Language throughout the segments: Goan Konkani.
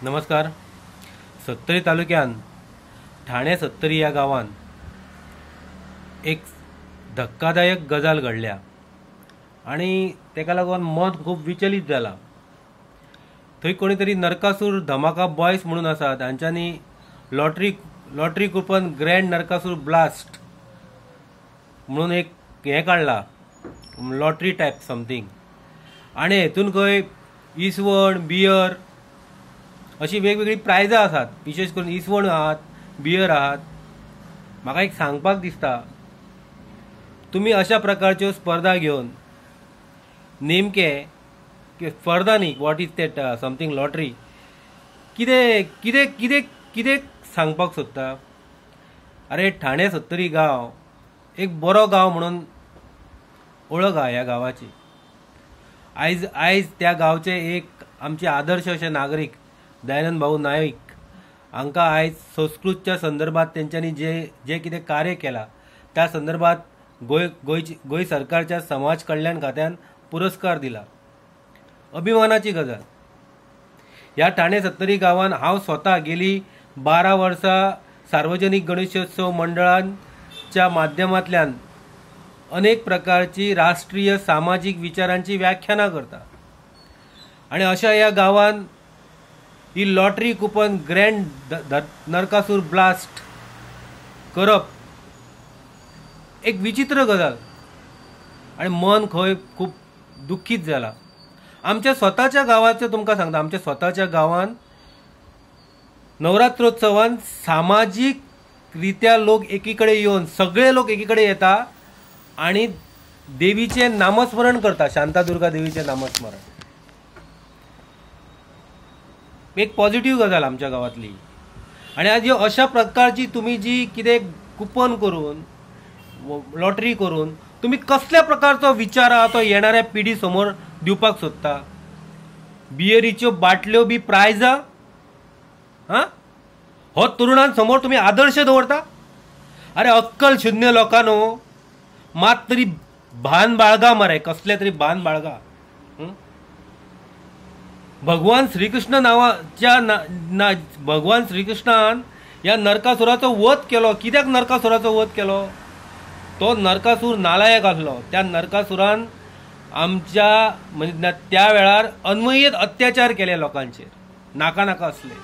नमस्कार. सत्तरी तालुक्यान ठाणे सत्तरी ह्या गांवान एक धक्कादायक गजाल घडल्या आनी तेका लागून मन खूब विचलित जाला. थंय कोणी तरी नरकासूर धमाका बॉयज म्हणून आसात, तांच्यांनी lottery coupon grand Narakasur blast म्हणून एक हें काडला, लॉटरी टायप समथींग. आनी हेतून खंय इसवण, बियर अशी वेगवेगळी प्रायजां आसात, विशेष करून इसवण आहात, बियर आहात. म्हाका एक सांगपाक दिसता, तुमी अशा प्रकारच्यो स्पर्धा घेवन नेमके स्पर्धा न्ही, what is that something lottery, कितें कितें कितें कितें सांगपाक सोदता? अरे ठाणे सत्तरी गांव एक बरो गांव म्हणून वळख आहा ह्या गांवाची. आयज आयज त्या गांवचे एक आमचे आदर्श अशे नागरीक दयानंद भाऊ नाईक हांकां आयज संस्कृतच्या संदर्भात तेंच्यांनी जे जे कितें कार्य केलां त्या संदर्भात गोंय गोंय सरकारच्या समाज कल्याण खात्यान पुरस्कार दिला. अभिमानाची गजाल. ह्या ठाणे सत्तरी गांवान हांव स्वता गेली 12 वर्सां सार्वजनीक गणेशोत्सव मंडळांच्या माध्यमांतल्यान अनेक प्रकारची राष्ट्रीय सामाजीक विचारांची व्याख्यानां करता. आनी अशा ह्या गांवान ही lottery coupon grand Narakasur blast करप एक विचित्र गजाल आनी मन खंय खूब दुख्खीत जाला. आमच्या स्वताच्या गांवाचें तुमकां सांगता, आमच्या स्वताच्या गांवान नवरात्रोत्सवान सामाजीक रित्या लोक एकी कडेन येवन, सगळे लोक एकी कडेन येता आनी देवीचें नामस्मरण करता, शांतादुर्गा देवीचें नामस्मरण. एक पॉझिटिव्ह गजाल आमच्या गांवांतली. आनी आज अशा प्रकारची तुमी जी कितें कुपन करून लॉटरी करून तुमी कसल्या प्रकारचो विचार आहा तो येणाऱ्या पिढी समोर दिवपाक सोदता? बियरीच्यो बाटल्यो बी प्रायजां, हां, हो तरुणां समोर तुमी आदर्श दवरता? अरे अक्कल शुन्य लोकांनो, मात तरी भान बाळगा मरे, कसले तरी भान बाळगा. भगवान श्रीकृष्ण नावाच्या ना भगवान श्रीकृष्णान ह्या नरकासुराचो वध केलो. कित्याक नरकासुराचो वध केलो? तो नरकासूर नालायक आसलो. त्या नरकासुरान आमच्या म्हणजे त्या वेळार अन्वयेत अत्याचार केले लोकांचेर, नाका नाका आसले.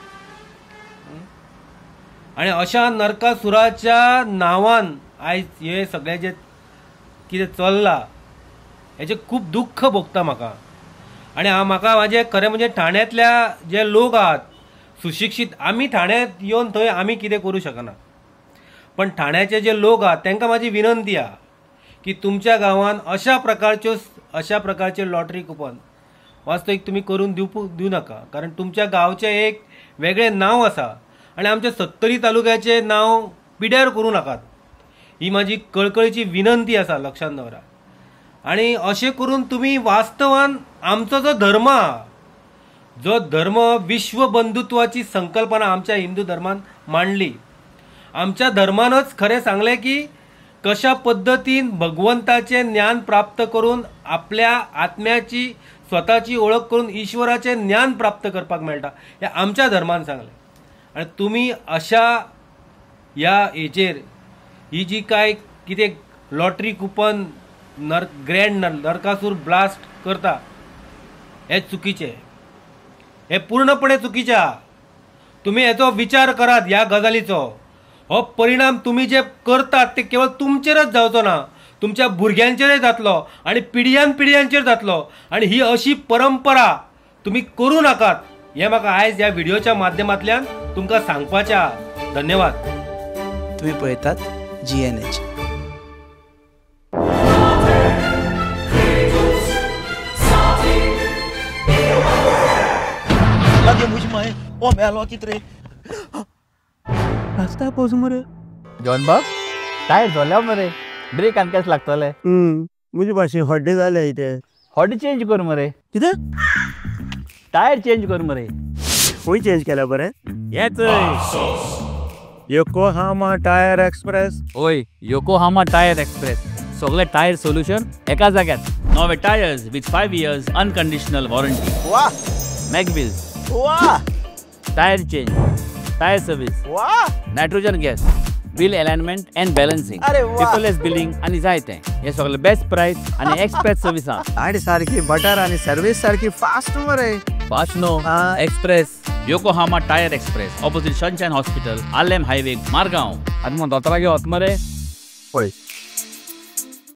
आनी अशा नरकासुराच्या नांवान आयज हे सगळें जें कितें चल्लां हेचें खूब दुख्ख भोगता म्हाका. आनी म्हाका म्हाजें खरें म्हणजे ठाण्यांतल्या जे लोक आहात सुशिक्षीत, आमी ठाण्यांत येवन थंय आमी कितें करूं शकना, पण ठाण्याचे जे लोक आहात तांकां म्हाजी विनंती आहा की तुमच्या गांवान अशा प्रकारचे लॉटरी कुपन वास्तवीक तुमी करून दिवं नाका, कारण तुमच्या गांवचें एक वेगळें नांव आसा आनी आमच्या सत्तरी तालुक्याचें नांव पिड्यार करूं नाकात, ही म्हाजी कळकळीची विनंती आसा, लक्षांत दवरा. आनी अशें करून तुमी वास्तवान आमचो जो धर्म आहा, जो धर्म विश्वबंधुत्वाची संकल्पना आमच्या हिंदू धर्मान मांडली, आमच्या धर्मानच खरें सांगलें की कशा पद्दतीन भगवंताचें ज्ञान प्राप्त करून आपल्या आत्म्याची स्वताची ओळख करून ईश्वराचें ज्ञान प्राप्त करपाक मेळटा, हें आमच्या धर्मान सांगलें. आनी तुमी अशा ह्या हेचेर ही जी काय कितें lottery coupon grand Narkasur blast करता हें चुकीचें, हें पूर्णपणे चुकीचें आहा. तुमी हेचो विचार करात ह्या गजालीचो. हो परिणाम तुमी जे करतात ते केवळ तुमचेरच जावचो ना, तुमच्या भुरग्यांचेरय जातलो आनी पिढयान पिढयांचेर जातलो. आनी ही अशी परंपरा तुमी करूं नाकात, हें म्हाका आयज ह्या व्हिडियोच्या माध्यमांतल्यान तुमकां सांगपाचें आहा. धन्यवाद. तुमी पळयतात GNH. ओ मेलो कित रे, रस्त्यार पोस मरे. जॉन बाब टायर जोल्या मरे, ब्रेक आनी केस लागतले. म्हजे भाशेन हड्डे जाले ते, हड्डे चेंज कर मरे. कितें टायर चेंज कर मरे? खंय चेंज केल्या बरें? हेच योकोहामा टायर एक्सप्रेस. ओय, योकोहामा टायर एक्सप्रेस, सगळे टायर सोल्युशन एका जाग्यार. नवे tyres with 5 years unconditional warranty. वा मॅगव्हील्स. वा. Tyre change, tyre service, nitrogen gas, wheel alignment and balancing, paperless billing आनी जायते. हे सगळे बेस्ट प्रायस आनी एक्सप्रेस सर्विसा. गाडी सारकी बटर आणि सर्विस सारकी फास्ट मरे. Fast no, express. Yokohama tyre express, opposite Sunshine hospital, Arlem highway, Margao. आतां मग दोतोरागे वत मरे. पळय.